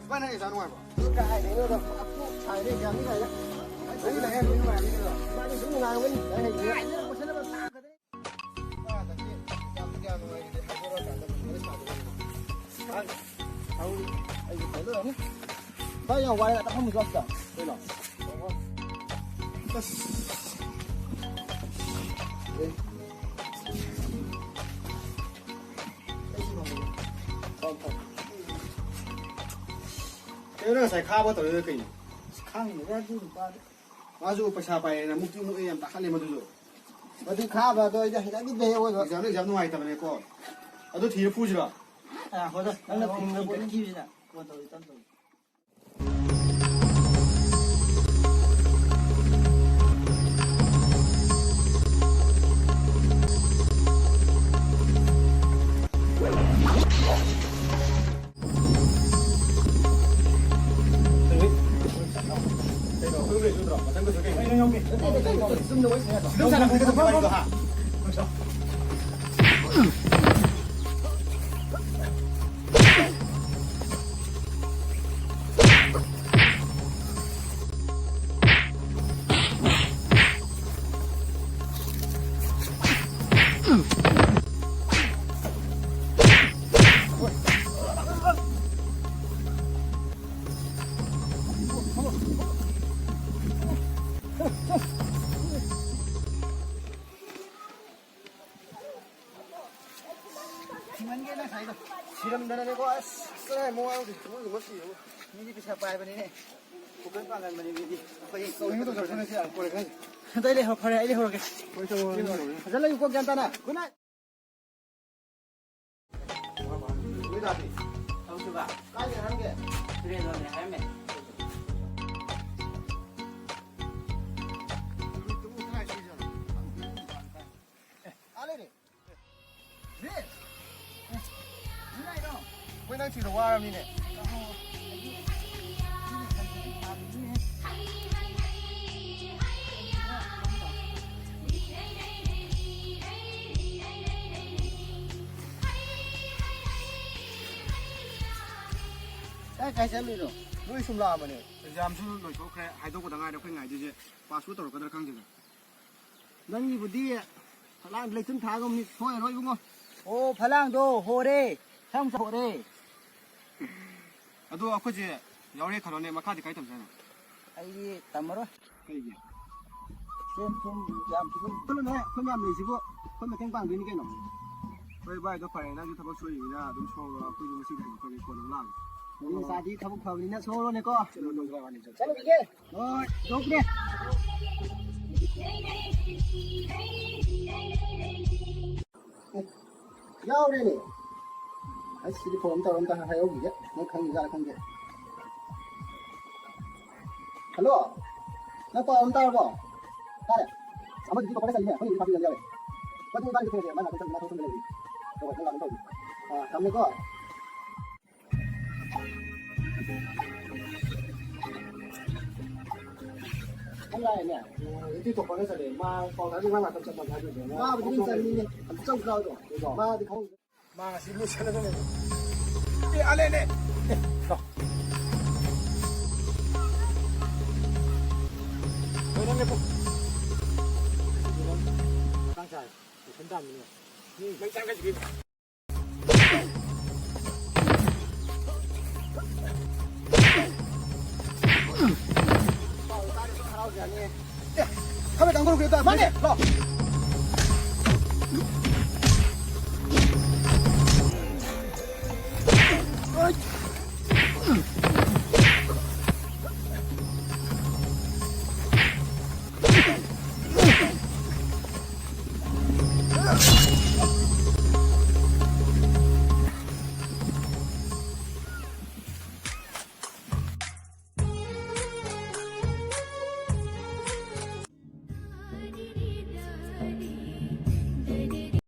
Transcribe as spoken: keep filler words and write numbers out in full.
ꯚꯥꯏ, ꯅꯪ ꯑꯦꯛꯖꯥꯝ ꯅꯨꯡꯉꯥꯏꯕ꯭ꯔꯣ? ꯀꯥꯏꯗꯩꯅꯣꯗ, ꯄꯨꯔꯥ ꯀꯣꯛ ꯁꯥꯏꯔꯦ ꯑꯦꯛꯖꯥꯝꯒꯤ ꯀꯥꯏꯅ꯫ ꯅꯪꯗꯤ ꯂꯥꯏꯔꯤꯛ ꯌꯥꯝ ꯅꯨꯡꯉꯥꯏꯔꯝꯅꯤꯗ꯫ ꯃꯥꯗꯤ ꯁꯨꯝ ꯅꯨꯡꯉꯥꯏꯔꯝꯒꯅꯤ, ꯂꯥꯏꯔꯤꯛ ꯍꯩꯕꯅꯤꯅ꯫ ꯂꯥꯏꯔꯤꯛ ꯍꯩꯕꯅꯤꯅ ꯀꯣꯏꯁꯟ ꯑꯃ ꯇꯥꯛꯀꯗꯣꯏꯅꯤ꯫ ꯚꯥꯏ, ꯌꯥꯝ ꯋꯥꯔꯦ, ꯉꯥꯛꯇ ꯐꯝꯃꯨꯁꯤ ꯂꯥꯎ ꯁꯤꯗ꯫ ꯀꯩꯅꯣ? ꯑꯁ꯫ ꯑꯦ꯫ ꯀꯩꯅꯣ ꯅꯪ ꯉꯁꯥꯏ ꯈꯥꯕ ꯇꯧꯔꯤꯗꯣ ꯀꯩꯅꯣ? ꯑꯁ, ꯈꯪꯗꯦꯗ ꯑꯗꯨ ꯅꯨꯄꯥꯗꯣ꯫ ꯃꯥꯁꯨ ꯄꯩꯁꯥ ꯄꯥꯏꯌꯦꯅ ꯃꯨꯛꯇꯤ ꯃꯨꯛꯑꯦ, ꯌꯥꯝ ꯇꯥꯈꯠꯂꯦ ꯃꯗꯨꯁꯨ꯫ ꯃꯗꯨ ꯈꯥꯕ ꯑꯗꯣ ꯑꯩꯗꯤ ꯍꯩꯅꯈꯤꯗꯦ ꯑꯣꯏꯕ꯫ ꯑꯦꯛꯖꯥꯝꯗ ꯑꯦꯛꯖꯥꯝ ꯅꯨꯡꯉꯥꯏꯇꯕꯅꯦꯀꯣ꯫ ꯑꯗꯨ ꯊꯤꯔ ꯐꯨꯁꯤꯔꯣ? ꯑ, ꯍꯣꯏꯗ, ꯅꯪꯅ ꯐꯣꯟ ꯇꯧꯔꯤ, ꯇꯞ ꯇꯧꯔꯤ꯫ ꯁꯤꯃꯟꯒꯦꯅ ꯉꯁꯥꯏꯗꯣ꯫ ꯁꯤꯔꯝꯗꯅꯅꯦꯀꯣ, ꯑꯁ, ꯀꯗꯥꯏ ꯃꯋꯥ ꯂꯧꯗꯦ꯫ ꯃꯣꯏꯒꯨꯝꯕ ꯁꯤꯔꯕ꯫ ꯃꯤꯗꯤ ꯄꯩꯁꯥ ꯄꯥꯏꯕꯅꯤꯅꯦ꯫ ꯄꯨꯡꯄꯥꯏ ꯄꯥꯡꯒꯟꯕꯅꯦ ꯃꯤꯗꯤ꯫ ꯑꯩꯈꯣꯏ ꯇꯧꯅꯤꯡꯕ ꯇꯧꯖꯔꯁꯅꯨ, ꯁꯤ ꯌꯥꯝ ꯀꯣꯏꯔꯦ ꯈꯪꯗꯦ꯫ ꯑꯗꯣ ꯑꯩ ꯂꯩꯍꯧ-, ꯐꯔꯦ, ꯑꯩ ꯂꯩꯍꯧꯔꯒꯦ꯫ ꯍꯣꯏ, ꯇꯧꯔꯣ, ꯇꯧꯔꯣ꯫ ꯐꯖꯅ ꯂꯩꯌꯨꯀꯣ, ꯒ꯭ꯌꯥꯟ ꯇꯥꯅ꯫ Good night꯫ ꯅꯣꯏ ꯗꯥꯗꯤ? ꯊꯕꯛ ꯁꯨꯕ꯫ ꯀꯥꯏꯗ ꯍꯥꯏꯔꯝꯒꯦ? ꯇꯨꯔꯦꯜ ꯂꯣꯝꯗ ꯍꯥꯏꯔꯝꯃꯦ꯫ ꯑꯥ ꯂꯩꯔꯦ꯫ ꯔꯦ! ꯑꯦ, ꯅꯣꯏ ꯂꯥꯛꯏꯔꯣ? ꯑꯩꯈꯣꯏ ꯅꯪ ꯊꯤꯕꯗ ꯋꯥꯔꯕꯅꯤꯅꯦ꯫ ꯀꯥꯏ ꯀꯥꯏ ꯆꯠꯂꯨꯏꯅꯣ? ꯅꯣꯏ ꯁꯨꯝ ꯂꯥꯛꯑꯝꯕꯅꯦ꯫ ꯑꯦꯛꯖꯥꯝꯁꯨ ꯂꯣꯏꯊꯣꯛꯈ꯭ꯔꯦ, ꯍꯥꯏꯗꯣꯛꯄꯗ ꯉꯥꯏꯔꯦ ꯑꯩꯈꯣꯏ ꯉꯥꯏꯗꯣꯏꯁꯦ꯫ ꯄꯥꯁꯄꯨ ꯇꯧꯔꯛꯀꯗ꯭ꯔꯥ ꯈꯪꯗꯦꯗ꯫ ꯅꯪꯒꯤꯕꯨꯗꯤ ꯐꯂꯥꯡ ꯂꯩꯆꯨꯝ ꯊꯥꯒꯨꯝꯅꯤ, ꯁꯣꯏꯔꯔꯣꯏ ꯏꯕꯨꯡꯉꯣ꯫ ꯑꯣ, ꯐꯂꯥꯡꯗꯣ ꯍꯣꯔꯦ, ꯁꯝ ꯍꯣꯔꯦ꯫ ꯑꯗꯣ ꯑꯩꯈꯣꯏꯁꯦ ꯌꯥꯎꯔꯦ ꯈꯜꯂꯣꯅꯦ, ꯃꯈꯥꯗꯤ ꯀꯥꯏ ꯇꯝꯁꯦ ꯍꯥꯏꯅꯣ? ꯑꯩꯗꯤ ꯇꯝꯃꯔꯣꯏ꯫ ꯀꯩꯒꯤ? ꯁꯦꯟ ꯊꯨꯝ ꯌꯥꯝ ꯄꯤꯊꯣꯛ- ꯆꯠꯂꯨꯅꯦ, ꯑꯩꯈꯣꯏ ꯃꯌꯥꯝ ꯂꯩꯁꯤꯕꯨ, ꯑꯩꯈꯣꯏ ꯃꯇꯦꯡ ꯄꯥꯡꯗꯣꯏꯅꯤ ꯀꯩꯅꯣ꯫ ꯍꯣꯏ ꯚꯥꯏ, ꯑꯗꯣ ꯐꯔꯦ, ꯅꯪꯁꯨ ꯊꯕꯛ ꯁꯨꯔꯤꯕꯅꯤꯅ ꯑꯗꯨꯝ ꯁꯨꯍꯧꯔꯣ, ꯑꯩꯈꯣꯏꯁꯨ ꯉꯁꯤꯗꯤ ꯍꯜꯂꯛꯇꯣꯏꯅꯦ, ꯀꯣꯟꯅ ꯑꯃꯨꯛ ꯂꯥꯛꯑꯒꯦ꯫ ꯃꯤ ꯃꯆꯥꯗꯤ ꯊꯕꯛ ꯐꯕꯅꯤꯅ ꯁꯨꯍꯧꯔꯣꯅꯦꯀꯣ꯫ ꯆꯠꯂꯨꯈꯤꯒꯦ꯫ ꯍꯣꯏ, ꯌꯧꯈ꯭ꯔꯦ꯫ ꯑꯦ, ꯌꯥꯎꯔꯦꯅꯦ꯫ ꯑꯁ, ꯁꯤꯗꯤ ꯐꯣꯟ ꯑꯃ ꯇꯧꯔ ꯑꯝꯇ ꯍꯥꯏꯍꯧꯈꯤꯒꯦ꯫ ꯃꯣꯏ ꯈꯪꯉꯤꯖꯥꯠꯂ ꯈꯪꯗꯦ꯫ ꯍꯜꯂꯣ, ꯅꯪ ꯄꯥꯎ ꯑꯃ ꯇꯥꯔꯕꯣ? ꯇꯥꯔꯦ꯫ ꯑꯃꯗꯨꯗꯤ ꯀꯣꯄꯔꯗ ꯆꯠꯂꯤꯅꯦ, ꯑꯩꯈꯣꯏ ꯏꯝꯐꯥꯜꯗ ꯌꯥꯎꯔꯦ꯫ ꯃꯗꯨ ꯏꯕꯥꯅꯤꯗꯤ ꯊꯦꯡꯅꯁꯦ, ꯃꯥꯅ ꯑꯗꯨꯝ ꯆꯠꯂꯤ, ꯃꯥ ꯊꯣꯛꯄ ꯂꯩꯔꯤ꯫ ꯍꯣꯏ, ꯍꯣꯏ, ꯅꯪ ꯂꯥꯛꯀꯦ ꯇꯧꯔꯤ꯫ ꯑꯥ, ꯊꯝꯃꯦꯀꯣ꯫ ꯅꯪ ꯂꯥꯛꯑꯦꯅꯦ? ꯎꯝ, ꯍꯧꯖꯤꯛꯇꯤ ꯇꯣꯞꯄꯔꯗ ꯆꯠꯂꯦ꯫ ꯃꯥ ꯄꯥꯎ ꯇꯥꯔꯗꯤ ꯃꯥ ꯉꯥꯛꯇ ꯆꯠꯄ ꯍꯥꯏꯗꯣꯏꯅꯦ꯫ ꯃꯥꯕꯨꯗꯤ ꯑꯗꯨꯝ ꯆꯠꯅꯤꯡꯉꯦ꯫ ꯑꯗꯨ ꯆꯧ ꯆꯥꯎꯗꯣ꯫ ꯆꯧ꯫ ꯃꯥꯗꯤ ꯈꯪꯗꯦ꯫ ꯃꯥ ꯉꯁꯤ ꯂꯣꯏꯁꯜꯂꯒ ꯂꯩꯔꯦ꯫ ꯑꯦ, ꯑꯂꯦꯅꯦ꯫ ꯑꯦ, ꯂꯥꯎ꯫ ꯍꯣꯏ, ꯅꯪ ꯂꯦꯞꯄꯨ꯫ ꯃꯇꯥꯡ ꯆꯥꯔꯦ꯫ ꯂꯣꯏꯁꯟ ꯇꯥꯕꯅꯤꯅꯦ꯫ ꯃꯩ ꯆꯥꯡ ꯈꯔ ꯁꯤꯗꯤ꯫ ꯊꯕꯛ ꯇꯪꯈꯨꯜ ꯈꯨꯜꯗ ꯃꯥꯅꯦ꯫ ꯂꯥꯎ꯫